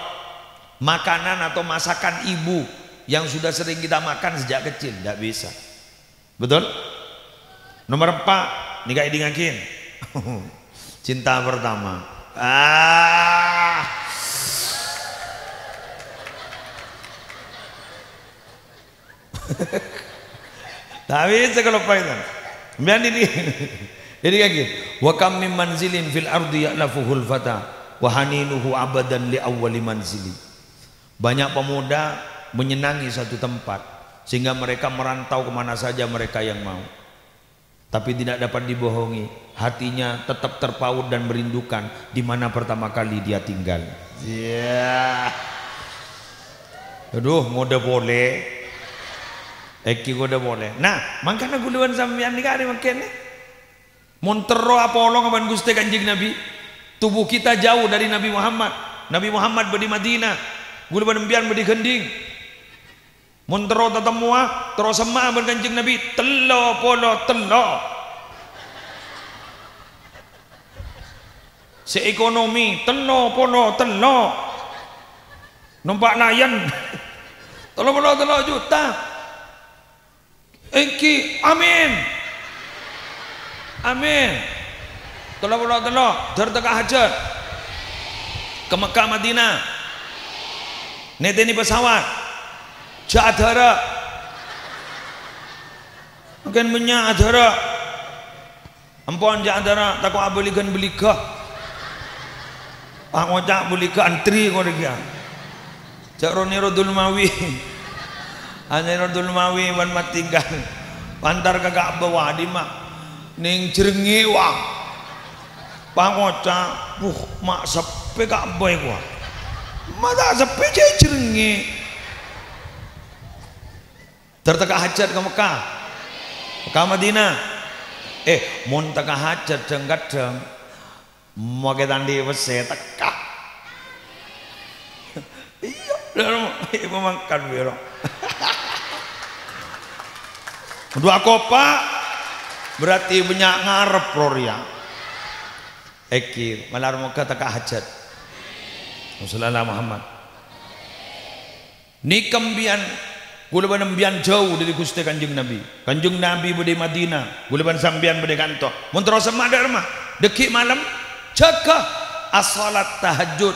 makanan atau masakan ibu yang sudah sering kita makan sejak kecil, ndak bisa. Betul? Nomor empat, nèka èdingngagin. Cinta pertama. Ah. Ta' bisa kaloppaè, ta. Sampèyan ini, ini lagi. "Wa kam min manzilin fil ardi ya'lafuhul fata wa haninuhu abadan li awwali manzili." Banyak pemuda menyenangi satu tempat, sehingga mereka merantau ke mana saja mereka yang mau. Tapi tidak dapat dibohongi, hatinya tetap terpaut dan merindukan di mana pertama kali dia tinggal. Iya. Aduh, ngoda polè. Èngghi ngoda polè. Nah, mangkana kaulâ bân sampèyan nèka arè mangkèn, mon terro apolong bân Ghustè Kanjeng Nabi, tubuh kita jauh dari Nabi Muhammad. Nabi Muhammad bâdâ è Madinah. Kaulâ bân sampèyan bâdâ è Gending. Mon terro tatemmowa, terro semma'a bân Kanjeng Nabi, tello polo tello'. Sè ekonomi tello polo tello. Nompa' layan. Tello polo tello juta. Ènggi. Amin. Amin. Tello polo tello, dâr tekka hajat. Ka Mekkah Madinah. Nètènè pesawat. Jhâ' adârâ. Mungkin bânnya' adârâ. Ampon, jhâ' adârâ, tako' abâligân bâligâ. Pangoca' bâligâ antri korè kèya. Jhâ' ro-nèro Dulmawi. Anèro Dulmawi bân Matinggal. Pantar ka Ka'bah, wa, dimma? Nèng Jrengngè, wa. Pangoca', "Wuh, ma' seppè Ka'bah, wa. Ma' ta' seppè jhâ' Jrengngè." Dâr tekka hajat ka Mekkah. Mekkah Madinah. Eh, mon tekka hajat dhâng-kadhâng, makè ta' andi' pèssè tekka. Iyâ, dâr, iyâ, mangkat bhuru. Dua kopa', berarti bânnya' ngarep rowa rèya. Ènggi, malar moghâ tekka hajat. Sallallahu Muhammad. Nèka sampèyan, kaulâ bân sampèyan jhâu dâri Ghustè Kanjeng Nabi. Kanjeng Nabi bâdâ è Madinah, kaulâ bân sampèyan bâdâ è kanto. Mon terro semma' dâ' remma, dâggi' malem, jâgâ asholat tahajjud.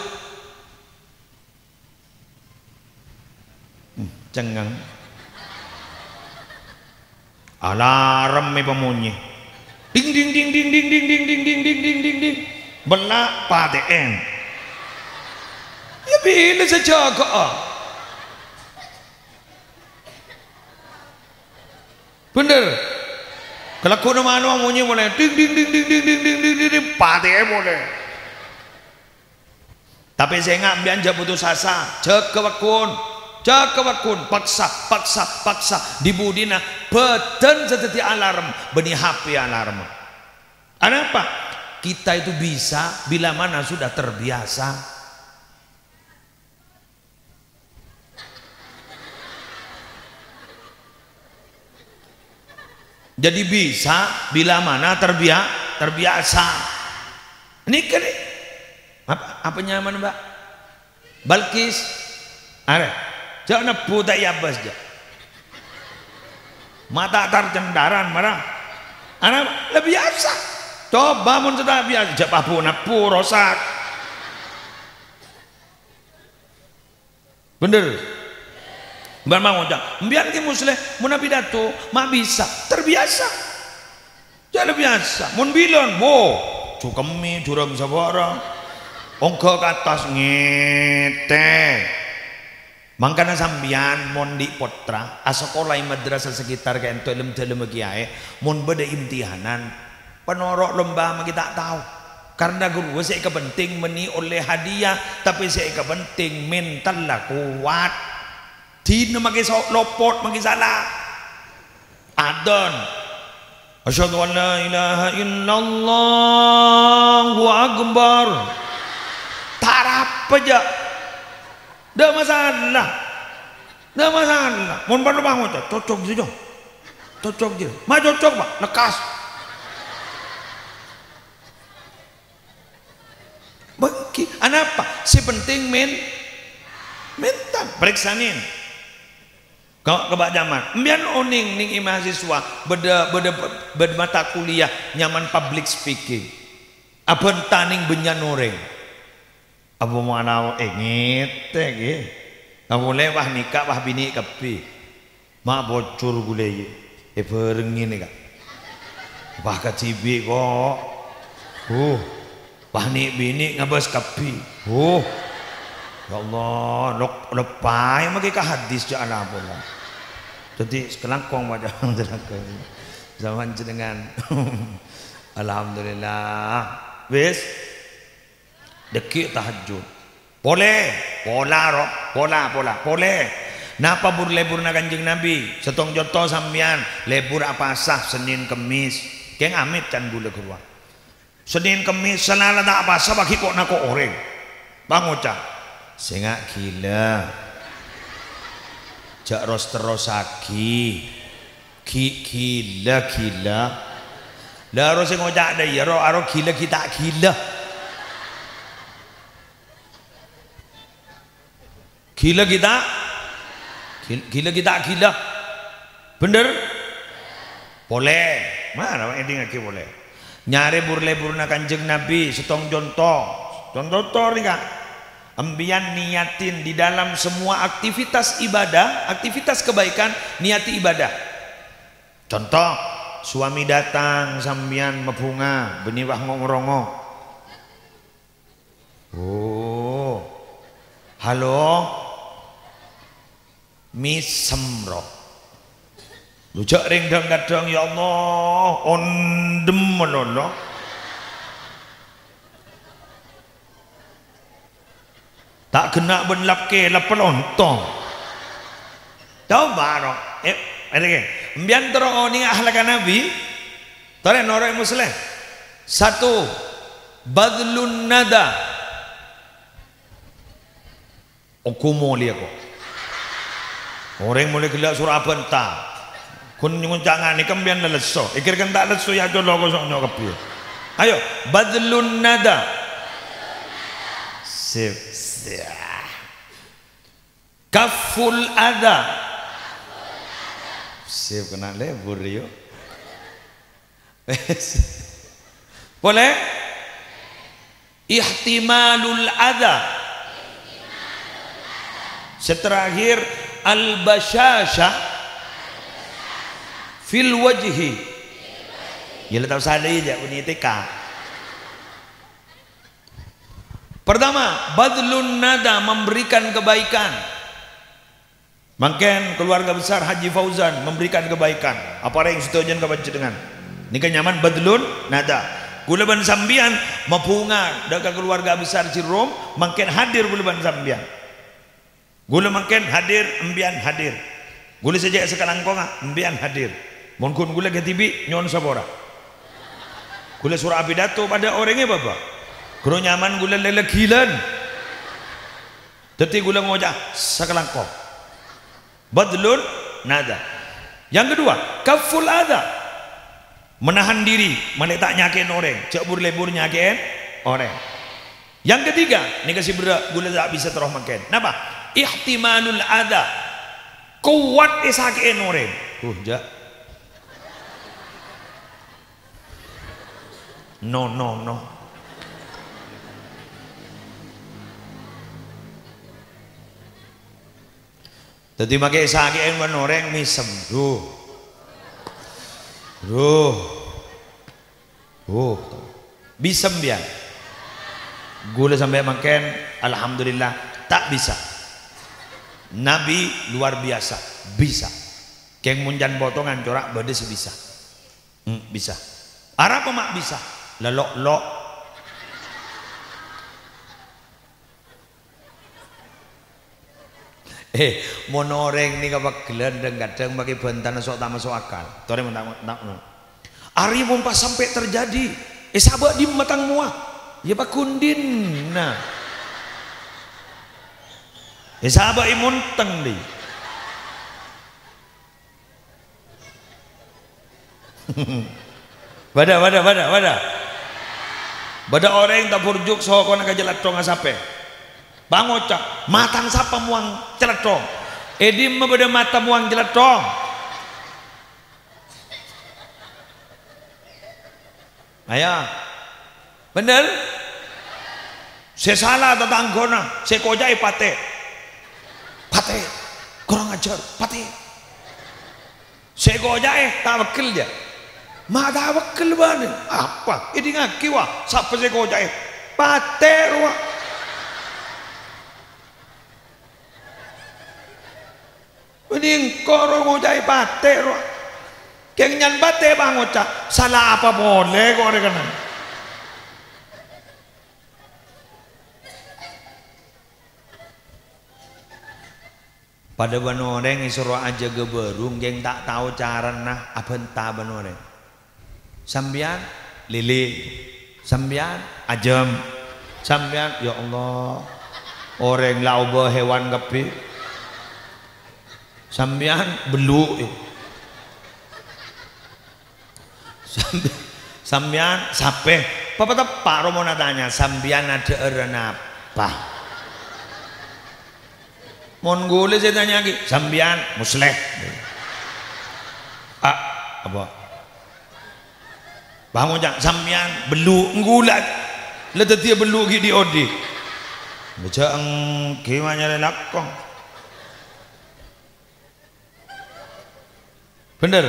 Hmm, cengngeng. Alarm èpamonyè. Ding, ding, ding. Bella' patè'èn. Iyâ bilâ sè jâgâ'â. Bhender. Kalagghuwânna manowa monyè polè. Ding, ding, ding, patè'è polè. Tapè sènga', sampèyan jhâ' putus asa, jâgâ pagghun, jâgâ pagghun, paksa, paksa, paksa, dhi-budhina bhâdhân sè dhâddhi alarm, bânnè H P alarm. Anapa? Kita itu bisa bila mana sudah terbiasa. Jadi bisa bila mana terbia-, terbiasa. Nèka nè. Apa, apa nyamana, Mbak? Balkis. Arè. Jhâ' nebbhu ta' èabâs, jhâ'. Ma' ta' tarcèndaran, mara. Arè, la biyasa. Coba mon sè ta' biyasa, jhâ' pabhu-, nebbhu, rosak. Bhender. Bân ma' ngoca', "Sampèyan ghi Musleh, mon apidato, ma' bisa." Terbiasa. Jhâ' la biyasa. Mon bilân, wo, jhukemmè, jhurâng sabârâng. Ongghâ ka attas, ngètè. Mangkana sampèyan mon andi' pottra, asakola è madrasah sekitar ka'ènto è lem-dâlemma kèyaè, mon bâdâ imtihanan, Panoro' lomba maghi ta' tao. Karna ghuruwâ sè èkapenting bânnè ollè hadiah, tapè sè èkapenting mentalla kowat. Dina maghi so-, lopot, maghi sala. Adzan. "Asyhadu an la ilaha illallah, Allahu Akbar." Tarapa, jhâ'. Ndak masalah. Ndak masalah. Mon padâ pangoca', cocok jiyâ, Jo. Cocok jiyâ. Ma' cocok, Pak? Lekkas. Bângkè. Anapa? Sè penting men-, mental. Parèksanè. Ka-, ka Pak Camat. Sampèyan onèng nèng è mahasiswa, bâdâ, bâdâ, bâdâ mata kuliah nyamana public speaking. Abhânta nèng bânnya'na orèng. Apa manawa, eh, ngètè, ghi. Apolè, wah, nèka, wah, binè' kabbhi. Ma' bocor ghulâ, yâ. Eh, bhârengngè nèka. Wah, kadhibi', kok. Huh. Wah, nè'-binè' ngabâs kabbhi. Huh. Ya Allah, lok-, leppaè maghi ka hadis, jhâ' ala pola. Dhâddhi, sakalangkong, Pak, jhâ' sakalangkong. Zaman jenengan. Alhamdulillah. Wis. Dhâggi' tahajjud. Polè, pola, ro, pola, pola, polè. Napa bur-lebbhurrâ Kanjeng Nabi? Sèttong cotto sampèyan, lebbhur apasa Sennèn Kemmès. Kèng amèt can ghulâ ghâruwa. Sennèn Kemmès, Salasa ta' apasa, bâgi ko'-nako' orèng. Pangoca', "Sènga' ghilâ. Jhâ' ros-terrossaghi." Ghi-, ghilâ, ghilâ. La, aro sè ngoca' dâ' iyâ, ro, aro ghilâ, ghi' ta' ghilâ. Ghilâ ghi' ta'? Ghil-, ghilâ ghi' ta' ghilâ? Bhender? Polè. Mara èdingngaghi polè. Nyarè bur-lebburna Kanjeng Nabi, sèttong conto. Conto tor nèka. Empiyan niyatin di dalam semua aktivitas ibadah, aktivitas kebaikan, niyati ibadah. Conto, suami datang, sambiyan mabhunga, bânnè wah ngo-, ngorongo. Oh. Halo? Mèsem, ro. Lu jhâ' rèng dhâng-kadhâng, "Ya Allah, ondhem malolo." Ta' ghenna' bân lap-kelap pelonto. Coba, ro. Eh, èngghi. Empiyan terro onènga akhlakka Nabi? Torè noro' Muslim. Satu, badlun nada. Ogghu molèya, ko'. Orèng molè ghellâ' soro abânta. Ghun ngoncangan, nèka empiyan la lesso. Èkèr kan ta' lesso, ya, colo kosong nyo' kabbhi. Ayo, badlun nada. Sip, sip. Kafful adha. Sip, kennèng lebbur, yuk. Polè? Ihtimalul adha. Sè terakhir, al-basyasyah fil wajhi. Ya, la tao salè, jhâ' bunyi T K. Pertama, badlun nada, memberikan kebaikan. Mangkèn keluarga besar Haji Fauzan memberikan kebaikan, aparèng sadhâjâna ka panjhennengngan. Nèka nyamana badlun nada. Ghulâ bân sampèyan mabhunga dâ' ka keluarga besar Jerome, mangkèn hadir ghulâ bân sampèyan. Ghulâ mangkèn hadir, empèyan hadir. Ghulâ sè cè' sakalangkongnga, empèyan hadir. Mon ghun ghulâ kadhibi', nyo'on sapora. Ghulâ soro apidato padâ orèngnga bâbâ. Ghuru nyamana ghulâ lè-, lèghilân. Dhâddhi ghulâ ngoca' sakalangkong. Badlun nada. Yang kedua, kafful adha. Menahan diri, malè ta' nyakè'è orèng, jhâ' bur-lebbur nyakè'è orèng. Yang ketiga, nèka sè berrâ', ghulâ ta' bisa terro mangkèn. Napa? Ihtimalul adha. Kowat èsakè'è orèng. Uh, jhâ'. No, no, no. Dhâddhi makè sakè'è bân orèng mèsem. Duh. Duh. Duh. Bisa empèyan? Ghulâ sampè' mangkèn, alhamdulillah, ta' bisa. Nabi luar biasa, bisa. Kèng mon can potongan cora' bâdâ sè bisa. Hmm, bisa. Arapa ma' bisa? Lè lo'-lo'. Eh, mon orèng nèka pegghellân dhâng-kadhâng makè bhântana so' ta' maso' akal. Torè mon ta', ta', arèya mon pas sampè' terjadi, èsabâ' dimma tang mowa? Ya pagghun dinna. Èsabâ' è monteng, dhi. Bâdâ, bâdâ, bâdâ, bâdâ. Bâdâ orèng taburjuk sokona ka calathongnga sapè. Pangoca', "Matang sapa mowang calathong? È dimma bâdâ mata mowang calathong?" Ayo. Bhender? Sè sala tatangghâna, sè koca'è patè. Patè. Kurang ajar, patè. Sè koca'è ta' pegghel, jâ. Ma' ta' pegghel bâ'na. Apa? Èdingngaghi, wa, sapa sè koca'è? Patè, rowa. Bânnè engko' rowa ngoca'è patè, rowa. Kèng nyang patè pangoca', sala apa polè ko' rè kennèng? Padâ bân orèng èsoro ajâgâ bârung, kèng ta' tao carana abhânta bân orèng. Sampèyan lèlè, sampèyan ajâm, sampèyan, ya Allah, orèng la obâ hèwan kabbhi. Sampèyan bellu', ya. Samp-, sampèyan sapè? Papa teppa' romona tanya, "Sampèyan adhâ'ârân apa?" Mon ghulâ sè ètanya'aghi, "Sampèyan, Musleh?" A, apa? Bângoca', "Sampèyan, bellu'?" Ghulâ. La dhâddhiyâ bellu' ghi' dhi'-odhi'. Bâjâ èngghi ma' nyarè langkong. Bhender?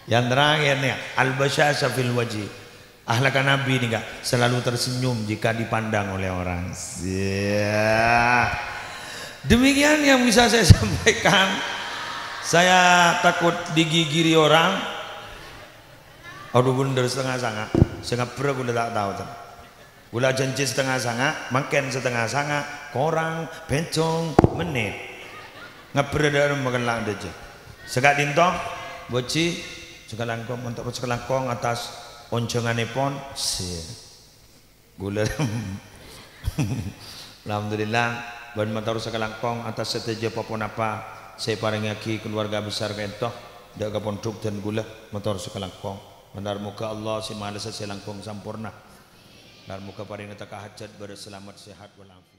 Yang terakhir nih, al-basyasha fil wajhi. Akhlak Nabi ini, Kak, selalu tersenyum jika dipandang oleh orang. Siap. Demikian yang bisa saya sampaikan. Saya takut digigiri orang. Aduh, bhender, setengah sanga'. Sè ngabbherrâ ghulâ ta' tao, ten. Ghulâ ajhânjhi setengah sanga', mangkèn setengah sanga' korang pèjhong mennit. Ngabbherrâ dhâ' remma kella' dhâjâ. Sè ka'dinto, Bu Haji, sakalangkong, mator sakalangkong atas onjhânganèpon. Sè. Ghulâ. Alhamdulillah, bân mator sakalangkong atas sadhâjâ pa-ponapa sè èparèngaghi keluarga besar ka'dinto, dhâ' ka pondhuk dân ghulâ, mator sakalangkong. Mandhâr moghâ Allah sè malessa sè langkong samporna. Mandhâr moghâ parèngana tekka hajhât bârâs salamet sehat wal afiat.